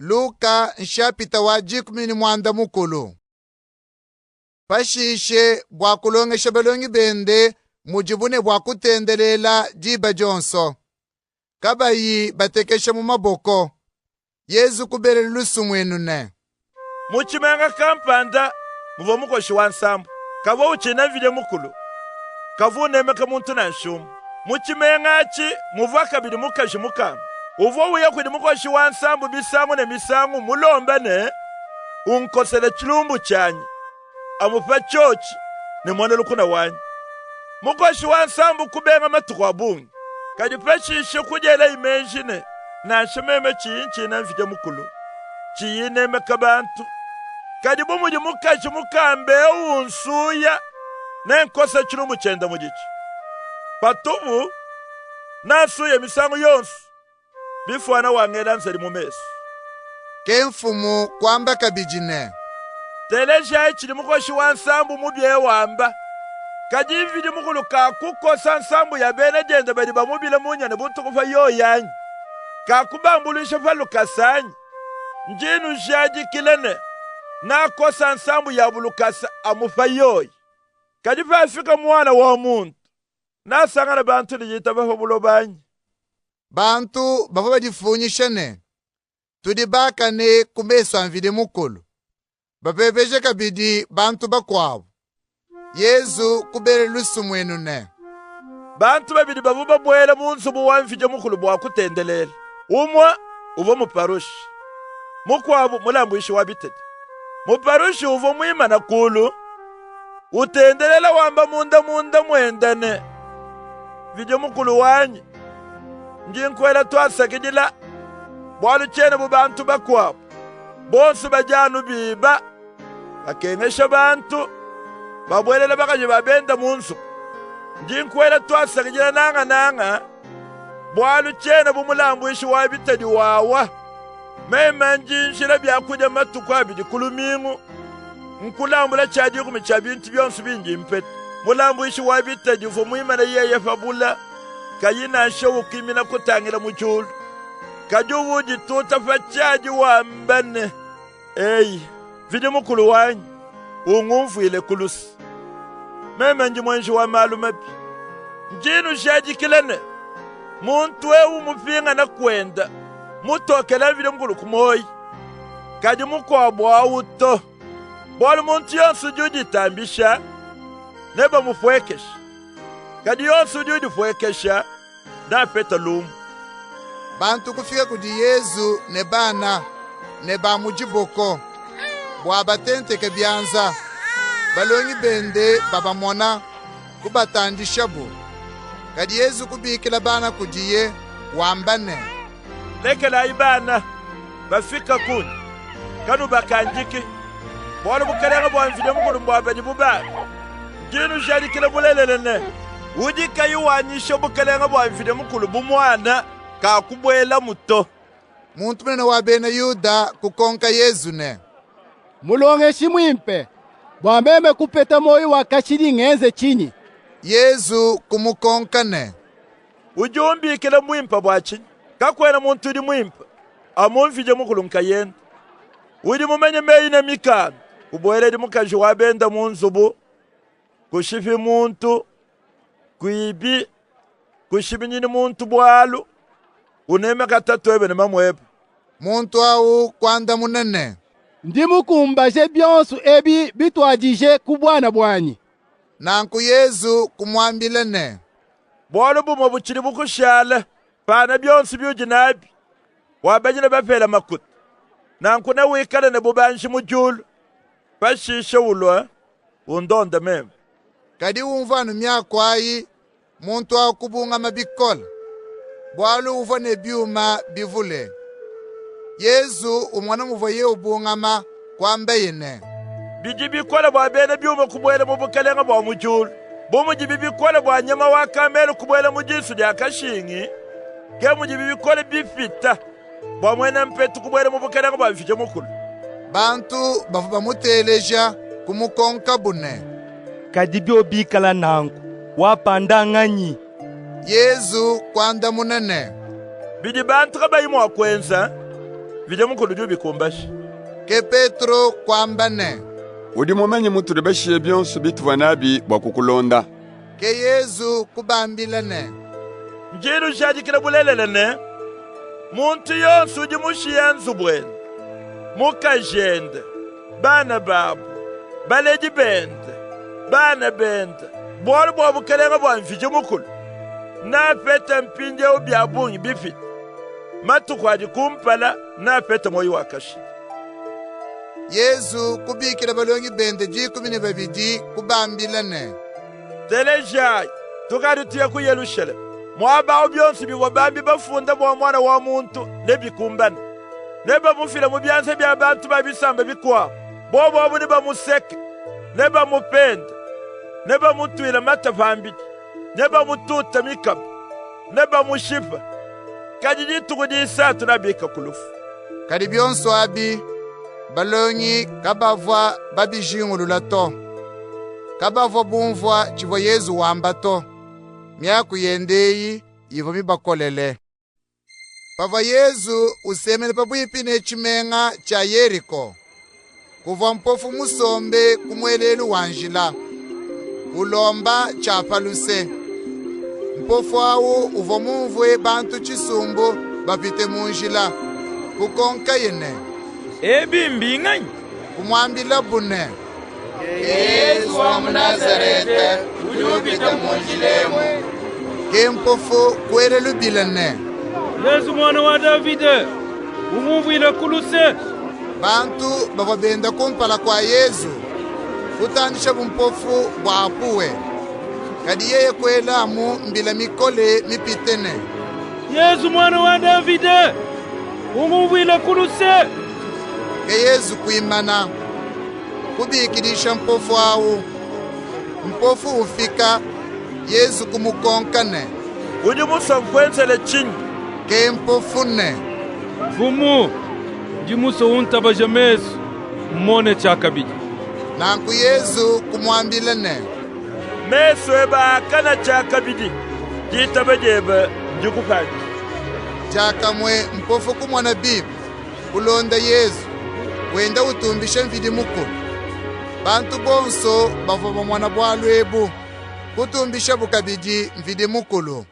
Luka nshapita wa 16. Pashishe bua kulongesha balongi bende mudibu ne bua kutendelela diba dionso, kabayi batekesha mu maboko, Yezu kubelela lusumuinu ne, Mu tshimenga kampanda muvua mukoshi wa nsambu, kavua utshina Mvidi Mukulu, kavua unemeka muntu nansha umue. Mu tshimenga atshi muvua kabidi mukaji mukamba, uvua uya kudi mukoshi wa nsambu misangu ne misangu, umulomba ne, Unkosele tshilumbu tshianyi, amu pa tshiotshi ne muena lukuna wanyi. Mukoshi wa nsambu kubenga matuku a bungi, kadi pashishe kudielaye meji ne, Nansha meme tshiyi ntshina Mvidi Mukulu, tshiyi nnemeka bantu, kadi bu mudi mukaji mukamba ewu unsuya, nenkose tshilumbu tshiende muditshi patupu. Nansuye misangu yonsu, bifuana wangela nzadi mu mesu. Ke mfumu kuamba kabidi ne, Telejayi tshidi mukoshi wa nsambu mubi ewu wamba. Kadi Mvidi Mukulu kakukosa nsambu ya bena diende badi bamubila munya ne butuku pa yoyi anyi? Kakubambuluisha pa lukasa anyi? Ndi nnujadikila ne, nakosa nsambu yabu lukasa amu pa yoyi. Kadi pafika Muana wa muntu, nasangana bantu ne ditaba pa buloba anyi? Bantu bavua badifunyisha ne, Tudi bakane ku mesu a Mvidi Mukulu, bapepeje kabidi bantu bakuabu. Yezu kubela lusumuinu ne, Bantu babidi bavua babuela mu nzubu wa Mvidi Mukulu bua kutendelela. Umue uvua Muparushe, mukuabu mulambuishi wa bitadi. Muparushe uvua muimane kulu, utendelela wamba munda munda muende ne, Mvidi Mukulu wanyi, ndi nkuela tuasakidila, bualu tshiena bu bantu bakuabu bonsu badi anu biba, bakengesha bantu, babuelela bakaji ba bende mu nzubu. Ndi nkuela tuasakidila nangananga bualu tshiena bu mulambuishi wa bitadi wawa. Meme ndi njila biakudia matuku abidi ku lumingu, nkulambula tshia dikumi tshia bintu bionso bindi mpeta. Mulambuishi wa bitadi uvua muimane yeye pa bula, kayi nansha ukimina kutangila mu diulu, kadi uvua udituta pa tshiadi wamba ne, Eyi, Mvidi Mukulu wanyi, ungumvuile ku luse. Meme ndi muenji wa malu mabi. Ndi nnujadikila ne, muntu ewu mupingane kuenda, mutokele Mvidi Mukulu ku muoyi, kadi mukuabu awu to. Bualu muntu yonsu udi uditambisha, nebamupuekeshe. Kadi yonsu udi udipuekesha, neapete lumu. Bantu kufika kudi Yezu ne bana ne ba mu diboko bua batenteke bianza. Balongi bende babamona, kubatandishabu. Kadi Yezu kubikila bana kudiye, wamba ne, Lekelayi bana bafika kundi, kanubakandiki, bualu bukalenga bua Mvidi Mukulu mbua badi bu bana. Ndi nnujadikila bulelela ne, udi kayi wanyisha bukalenga bua Mvidi Mukulu bu muana, kakubuelamu to. Muntu munene wa bena Yuda kukonka Yezu ne, Mulongeshi muimpe, bua meme kupeta muoyi wa kashidi ngenze tshinyi? Yezu kumukonka ne, Udi umbikila muimpe bua tshinyi? Kakuena muntu udi muimpe, amu Mvidi Mukulu nkayende. Udi mumanye meyi ne mikanda, kubueledi mukaji wa bende mu nzubu, kushipi muntu, kuibi, kushiminyini muntu bualu, unemeka tatuebe ne mamuebe. Muntu awu kuandamuna ne, Ndi mukumbaje bionsu ebi bituadije ku buana buanyi. Nanku Yezu kumuambila ne, Bualu bumue butshidi bukushale, pana bionsu biudi nabi, wabanyine bapele makuta. Nanku newikale ne bubanji mu diulu. Pashishe ulue, undonde meme. Kadi umvua anu miaku ayi, muntu awu kubungama bikole, bualu uvua ne biuma bivule. Yezu umona muvuaye ubungama, kuambaye ne, Bidi bikole bua bena biuma kubuela mu bukalenga bua mu diulu. Bu mudibi bikole bua nyama wa kamelu kubuela mu disu dia kashingi, ke mudibi bikole bipita bua muena mpetu kubuela mu bukalenga bua Mvidi Mukulu. Bantu bavua bamuteleja kumukonkabu ne, Kadi biobi bikala nanku, wapanda nnganyi? Yezu kuandamuna ne, Bidi bantu kabayi mua kuenza, Mvidi Mukulu udi ubikumbaja. Ke Petro kuamba ne, Udi mumanye mutudi bashiye bionsu bituvua nabi bua kukulonda. Ke Yezu kubambila ne, Ndi nnujadikila bulelela ne, muntu yonsu udi mushiye nzubu ende, mukajende, bana babu, baledi bende, bana bende, bualu bua bukalenga bua Mvidi Mukulu, neapete mpindiewu bia bungi bipite. Matuku adi kumpala neapete muoyi wa kashidi. Yezu kubikila balongi bende 12, kubambila ne, Telejayi, tukadi tuya ku Yelushalema. Muaba awu bionsu bivua bambi bafunda bua Muana wa muntu nebikumbane. Nebamufile mu bianza bia bantu ba bisamba bikuabu. Bobu abu nebamuseke, nebamupende, nebamutuile mate pambidi, nebamutute mikaba, nebamushipe. Kadi dituku disatu neabike ku lufu. Kadi bionsu abi balongi kabavua babijingulula to. Kabavua bumvua tshivua Yezu wamba to. Miaku yende eyi ivua mibakolele. Pavua Yezu usemena pabuipi ne tshimenga tshia Yeriko, kuvua mpofu musombe ku muelelu wa njila, ulomba tshia pa luse. Mpofu awu uvua mumvue bantu tshisumbu bapite mu njila, kukonkaye ne, Ebi mbinganyi? Kumuambilabu ne, Yezu wa mu Nazarete udi upita mu njila emu. Ke mpofu kuela lubila ne, Yezu muana wa Davide, ungumvuileku luse. Bantu bavua benda kumpala kua Yezu, kutandishabu mpofu bua apuwe. Kadi yeye kuela amu mbila mikole mipite ne, Yezu muana wa Davide, ungumvuileku luse. Ke Yezu kuimana, kubikidisha mpofu awu. Mpofu ufika, Yezu kumukonka ne, Udi musue nkuenzele tshinyi? Ke mpofu ne, Mfumu, ndi musue untabaje mesu, mmone tshiakabidi. Nanku Yezu kumuambila ne, Mesu ebe akana tshiakabidi, ditaba diebe ndikupandishe. Diakamue mpofu kumona bimpe, kulonda Yezu, wenda utumbisha Mvidi Mukulu. Bantu bonso bavua bamona bualu ebu, kutumbishabu kabidi Mvidi Mukulu.